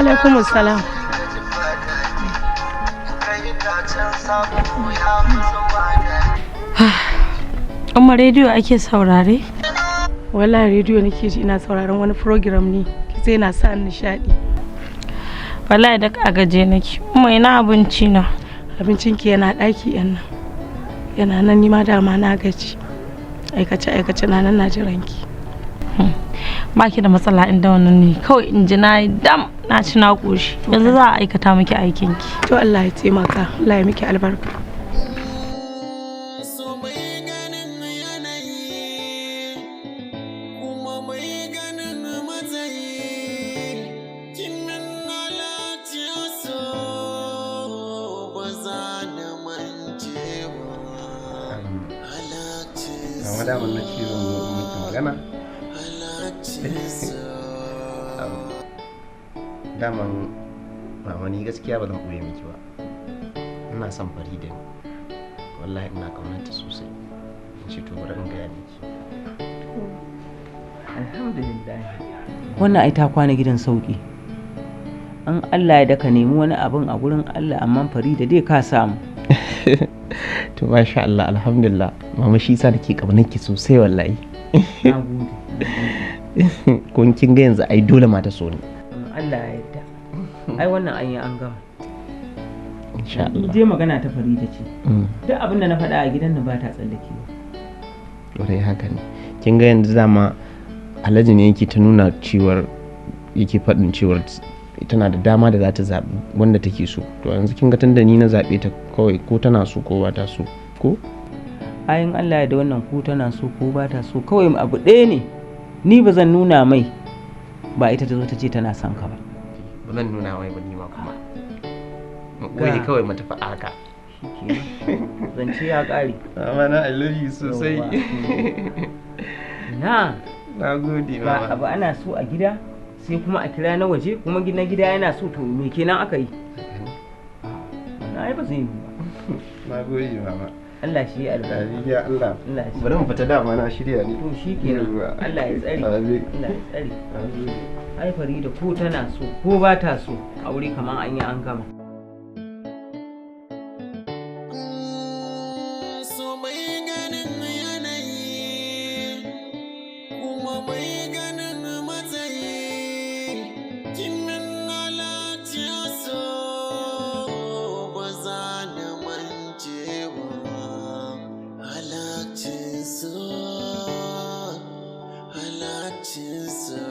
Alaikum salam. Umma, rediyo ake saurare? Wallahi rediyo nake ji, ina sauraron wani program ne sai na sa ni nishadi. Wallahi da a gaje nake. Umma, ina abinci na? Abincin ki yana daki yan nan. Yana nan, ni ma dama na gaji. Aikace aikace na nan na jiran ki. Ba ki da matsala inda wannan ne, kawai in ji na yi dam, na ci na koshi. Yanzu za a aikata miki aikin ki. To Allah ya taimaka, Allah ya miki albarka. So mai ganin yanayi kuma mai ganin matsayi, kinin halarci, so ba za na mance ba halarci. Mama, daman na ce zan zo in miki magana. Halarci so. Daman mama, ni gaskiya ba zan ɓoye miki ba. Ina son Farida ne. Wallahi ina ƙaunarta sosai. In ce to bari in gaya miki. Alhamdulillah, wannan ai ta kwana gidan sauki. An Allah ya daka nemi wani abin a gurin Allah, amma Farida dai ka samu. To masha Allah, alhamdulillah. Mama, shi yasa nake ƙaunar ki sosai wallahi. Na gode. Kun kin ga yanzu ai dole ma ta so ni. In Allah ya yarda, ai wannan an yi an gama. Insha Allah. Je magana ta Farida ce. Duk abin da na faɗa a gidan nan ba ta tsallakewa. Kwarai, haka ne. Kin ga yanzu dama Alhaji ne yake ta nuna cewar, yake faɗin cewar tana da dama da za ta zaɓi wanda take so. To yanzu kin ga tunda ni na zaɓe ta, kawai ko tana so ko ba ta so ko. Ayin Allah ya da wannan, ko tana so ko ba ta so, kawai abu ɗaya ne, ni ba zan nuna mai ba ita ta zo ta ce tana son ka ba. Ba zan nuna mai ba, ni ma kuma. Mu ɓoye kawai mu tafi a haka. Shikenan, zance ya ƙare. Mama na, I love you sosai. Na Na gode. Ba Mama. Abu ana so a gida, sai kuma a kira na waje, kuma na gida yana so, to me kenan aka yi? Wannan ai ba zai yi ba. Na gode, mama. Allah shi ya albarka. Amin ya Allah. Allah shi. Bari mu fita, dama na shirya ne. To shi kenan. Yawwa. Allah ya tsare. Amin. Allah ya tsare. Amin. Ai Farida ko tana so ko ba ta so, aure kamar an yi an gama. So mai ganin yanayi kuma mai ganin matsayi, kinin halarci, so ba za na mance ba halarci so, halarci so,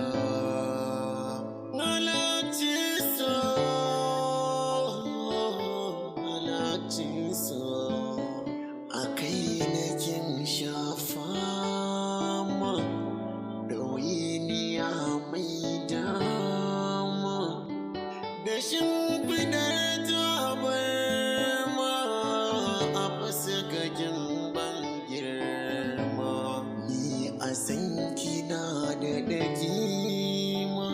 halarci so, halarci so. A kai na kin shafa ma ɗawainiya mai dama da shimfiɗar tabarma a fuskakin ban girma, ni a san kina da kima,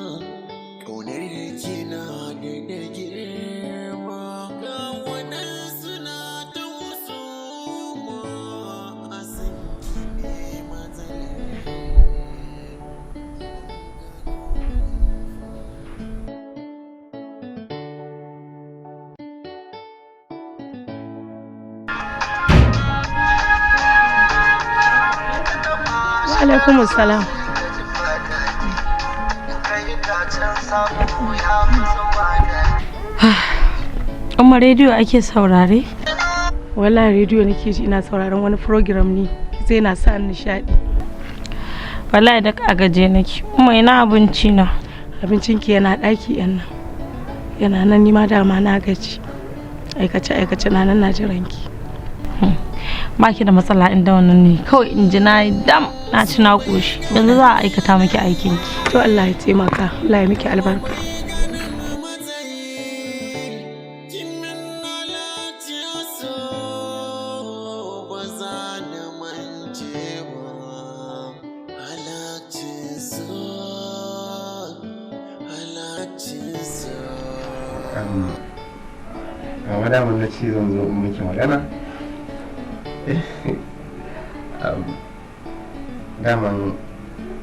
ƙaunar kina da girma, ga waɗansu na ta husuma, a san ki ne matsalar. Wa alaikum salam. Umma, rediyo ake saurare? Wallahi rediyo nake ji, ina sauraron wani program ne sai na sa ni nishadi. Wallahi da a gaje nake. Umma, ina abinci na? Abincin ki yana daki yan nan. Yana nan, ni ma dama na gaji. Aikace aikace na nan na jiran ki. Ba ki da matsala inda wannan ne, kawai in ji na yi dam, na ci na koshi. Yanzu za a aikata miki aikin ki. To Allah ya taimaka, Allah ya miki albarka. Matsayi kinin halarci, so ba za na mance ba halarci so, halarci so. Mama, daman na ce zan zo in miki magana. Daman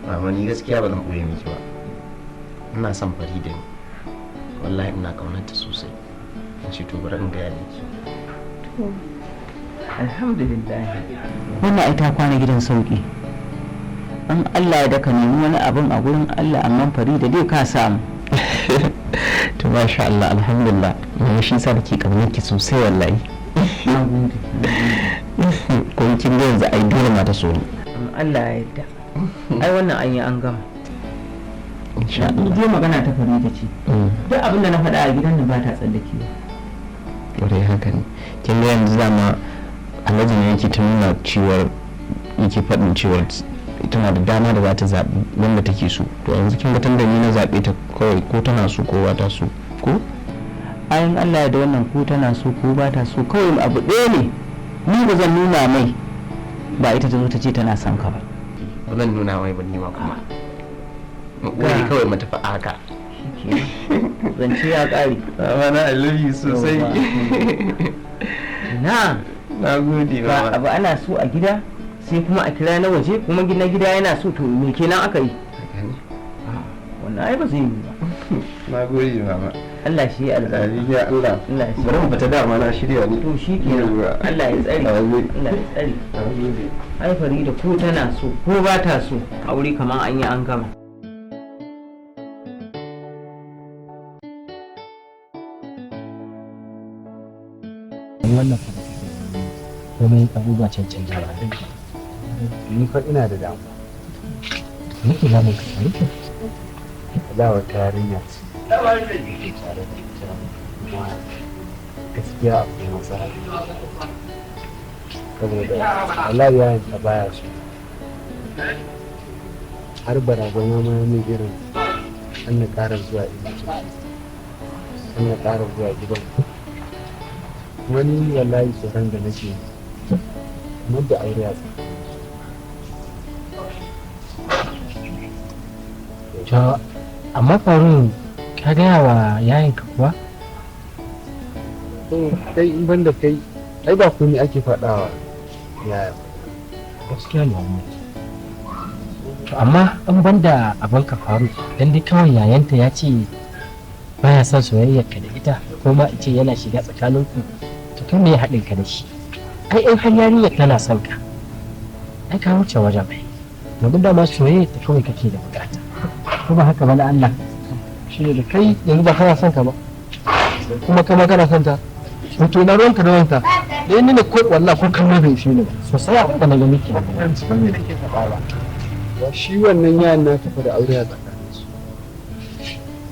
mama, ni gaskiya ba zan ɓoye miki ba. Ina son Farida ne. Wallahi ina ƙaunarta sosai. Na ce to bari in gaya miki. To, alhamdulillah. Wannan ai ta kwana gidan sauki. An Allah ya daka nemi wani abin a gurin Allah, amma Farida dai ka samu. To masha Allah, alhamdulillah. Mama, shi sa nake ƙaunar ki sosai wallahi. Na gode. Ko kin ga yanzu ai dole ma ta so ni. An Allah ya yarda. Ai wannan an yi an gama. Insha Ni Allah. dai magana ta Farida ce. Duk abin da na faɗa a gidan nan ba ta tsallakewa. Kwarai, haka ne. Kin ga yanzu dama Alhaji ne yake ta nuna cewar, yake faɗin cewar tana da dama da za ta zaɓi wanda take so. To yanzu kin ga tunda ni na zaɓe ta, kawai ko tana so ko ba ta so, ko Ayin Allah da wannan ko tana so ko ba ta so, kawai abu ɗaya ne, ni ba zan nuna mai ba ita ta zo ta ce tana son ka ba. Ba zan nuna mai ba, ni ma kuma mu ɓoye kawai mu tafi a haka. Zance ya ƙare. Mama na, I love you sosai. Na Na gode. Ba abu ana so a gida, sai kuma a kira na waje, kuma na gida yana so, to me kenan aka yi? Wannan ai ba zai yi ba. Na gode, mama. Allah shi ya albarka. Ya Allah. Allah shi. Bari mu fita, dama na shirya ne. To shi kenan, Allah ya tsare. Amin. Allah ya tsare. Ai Farida ko tana so ko ba ta so, aure kamar an yi an gama. Wannan fa komai abubuwa cancanjawa. Ni fa ina da damuwa. Nake zamun ka rufe. Da wata yarinya ce nake tare da ita, kuma gaskiya akwai matsala, saboda wallahi yaron ta baya so, har barazana ma ya min irin an na ƙara zuwa inda take, an na ƙara zuwa gidan. Wani wallahi tsoron da nake yi, kamar da aure a tsakaninsu. To amma Faruk, ka gaya wa yayinka kuwa? To kai, in ban da kai ai ba komai ake faɗawa yaya. Gaskiya ne wannan. To amma an banda abin ka Faruk, dan dai kawai yayanta ya ce baya son soyayyar ka da ita, ko ma ce yana shiga tsakaninku, to kai me ya haɗin ka da shi? Ai in har yarinyar tana son ka, ai ka wuce wajen ai. Domin dama soyayyar ta kawai kake da bukata. Ko ba haka ba na Allah? Shi ne da kai yanzu ba kana son ka ba, kuma kama kana son ta, to na ruwanka da wanta da ni ne ko wallahi ko kallo bai ishe ni ba. Sosai, abin da na gani kenan. Ban san me nake faɗa ba. Shi wannan yayan na tafi da aure a tsakaninsu,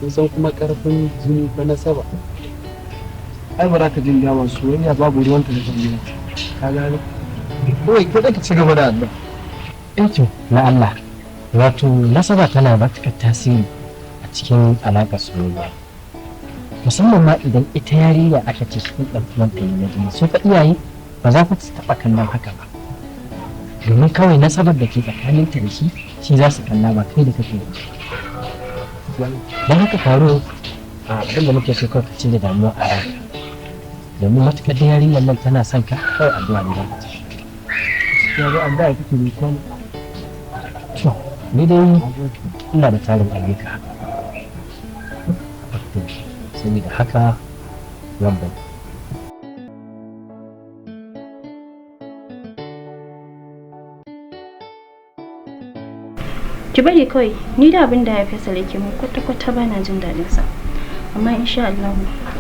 sun san kuma karfin jini ko nasaba. Ai ba za ka jin gama soyayya babu ruwanta da kabila, ka gane? Kawai ko da ka ci gaba da addu'a. Eh to na Allah, wato nasaba tana matuƙar tasiri a cikin alaƙar soyayya, musamman ma idan ita yarinya aka ce shi ɗan uwanta ne na jini. Su fa iyaye ba za ku su taɓa kallon haka ba, domin kawai nasabar da ke tsakaninta da shi shi za su kalla, ba kai da kake da shi. Don haka Faru, a abin da muke so kawai ka cire damuwa a ranka, domin matuƙar da yarinyar nan tana son ka, kawai addu'a ne za ka ci. Ya ga an da kake ne ko? To, ni dai ina da tarin ayyuka. To, saboda haka zan bari. Ki bari kawai, ni da abin da ya Faisal yake mun kwata-kwata ba na jin daɗin sa. Amma insha Allah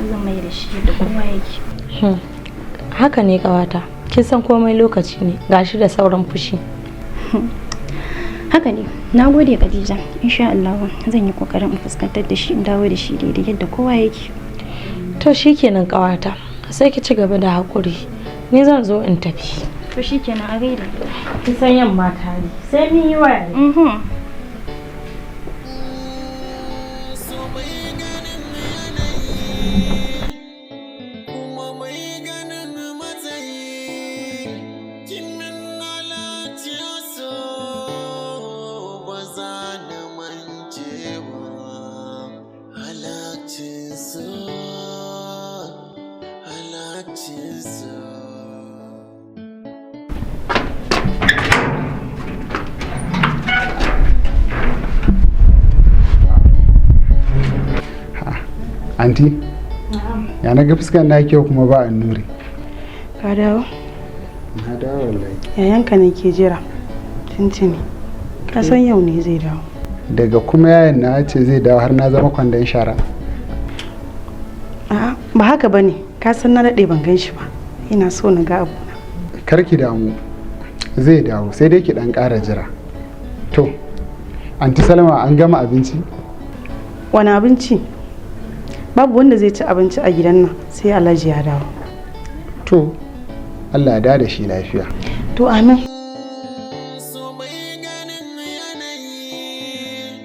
zan mai da shi da kowa yake. Haka ne kawata, kin san komai lokaci ne, gashi da sauran fushi. Haka ne, na gode Khadija. Insha Allah zan yi kokarin in fuskantar da shi, in dawo da shi daidai yadda kowa yake. To shikenan kawata, sai ki ci gaba da hakuri, ni zan zo in tafi. To shikenan, a gaida. Kin san yamma ta yi, sai mun yi waya. Mhm. So mai ganin yanayi, kuma mai ganin matsayi, kimin halarci so ba za na mance ba. Halarci so, halarci so. Anti, ya na ga fuskar na kyau kuma ba annuri. Ka dawo? Na dawo wallahi. Yayanka ne ke jira. Tuntuni. Ka san yau ne zai dawo. Daga kuma yayan na ce zai dawo har na zama kwandon shara. A'a, ba haka bane. Ka san na daɗe ban gan shi ba. Ina so na ga abuna. Kar ki damu. Zai dawo sai dai ki dan ƙara jira. To, Anti Salma, an gama abinci? Wani abinci? Babu wanda zai ci abinci a gidan nan sai Alhaji ya dawo. To, Allah ya da shi lafiya. To, amin. So mai ganin yanayi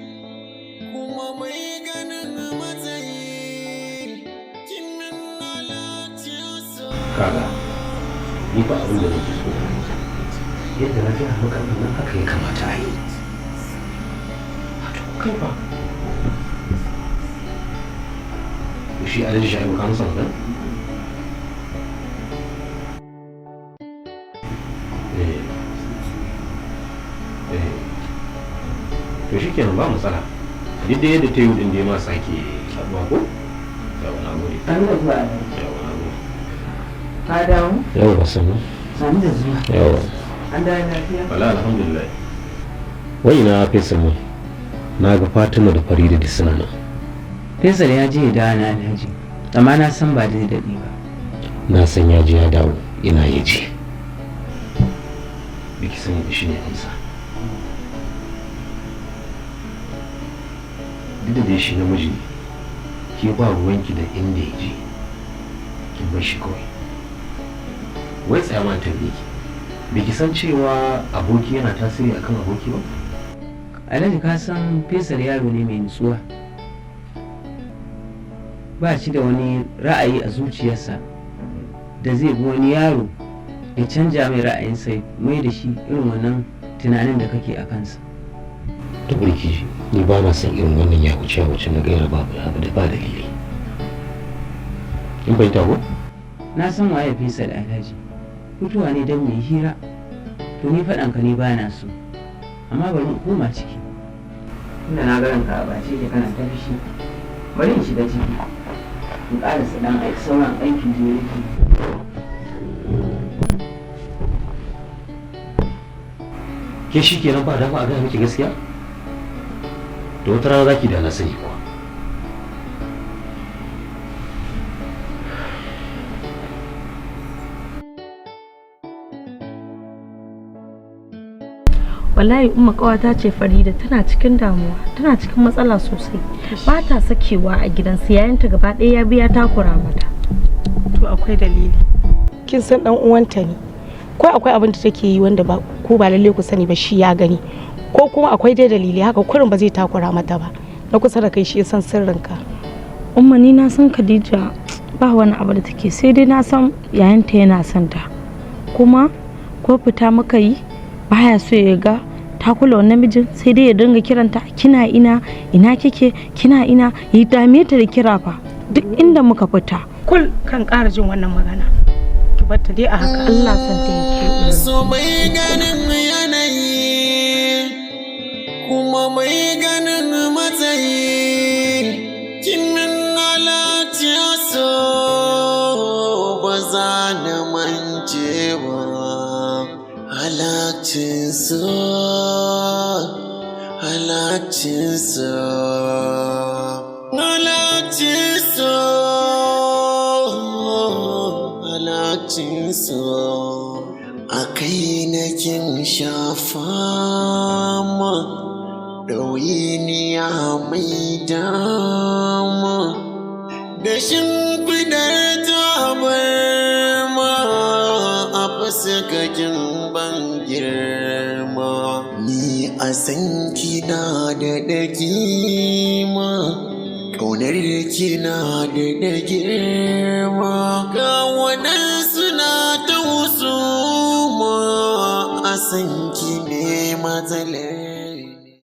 kuma mai ganin matsayi jinin halarci so. Kaga, ni ba abin da nake so, yadda na gaya maka nan haka ya kamata a yi. To, kai ba shi Alhaji Sha'ibu ka masa magana? Eh, eh, to shi kenan, ba matsala. Duk da yadda ta yi din dai ma sake haɗuwa ko. Yawa, na gode. Sani da zuwa, Alhaji. Yawa, na gode. Ka dawo? Yawa, sannu. Sani da zuwa. Yawa. An dawo lafiya? Wala, alhamdulillah. Wai na Faisal mun na ga Fatima da Farida da suna nan. Faisal ya je ya dawo na, Alhaji. Amma na san ba zai daɗe ba. Na san ya je ya dawo. Ina ya je? Biki sani da shi ne amsa. Duk da dai shi namiji ne, ke ba ruwanki da inda ya je, kin bar shi kawai. Wai tsaya ma tambaye ki, biki san cewa aboki yana tasiri akan aboki ba? Alhaji, ka san Faisal yaro ne mai nutsuwa. Ba shi da wani ra'ayi a zuciyarsa da zai bi wani yaro ya canja mai ra'ayinsa, ya mai da shi irin wannan tunanin da kake a kansa. To, burki, ni ba na son irin wannan ya wuce wuce na gaira babu abu da ba dalili in bai ko. Na san waye Faisal, Alhaji. Mutuwa ne don mai hira. To, ni faɗanka ne ba na so. Amma bari in koma ciki. Tunda na ga ranka a ɓace ke, kana ta fushi. Bari in shiga ciki. In ƙarasa ɗan aiki sauran aikin da ya rage. Ke shi kenan, ba dama a gaya miki gaskiya? Da wata rana zaki da na sani kuwa. Wallahi Umma, kawata ce Farida, tana cikin damuwa, tana cikin matsala sosai. Ba ta sakewa a gidansu, yayanta gaba ɗaya ya biya takura mata. To, akwai dalili. Kin san dan uwanta ne. Ko akwai abin da take yi wanda ba ku ba lalle ku sani ba, shi ya gani. Ko kuma akwai dai dalili, haka kurin ba zai takura mata ba. Na kusa da kai shi ya san sirrinka. Umma, ni na san Khadija ba wani abu da take, sai dai na san yayanta yana son ta. Kuma ko fita muka yi, baya so ya ga ta kula wani namijin, sai dai ya dinga kiranta, "Kina ina? Ina kike? Kina ina?" Ya dame ta da kira fa duk inda muka fita. Kul kan ƙara jin wannan magana. Ki bar ta dai a haka. Allah san ta yake. So mai ganin yanayi kuma mai ganin matsayi jinin halarci so ba za na mance ba. Halacin so, halacin so, halacin so, halacin so. A kai na kin shafa ma ɗawainiya mai dama da shimfidar tabarma a fuskakin ban girma. Ni a san kina da ɗagima, ƙaunar kina da girma, ga waɗansu na ta husuma, a san ki ne matsalar.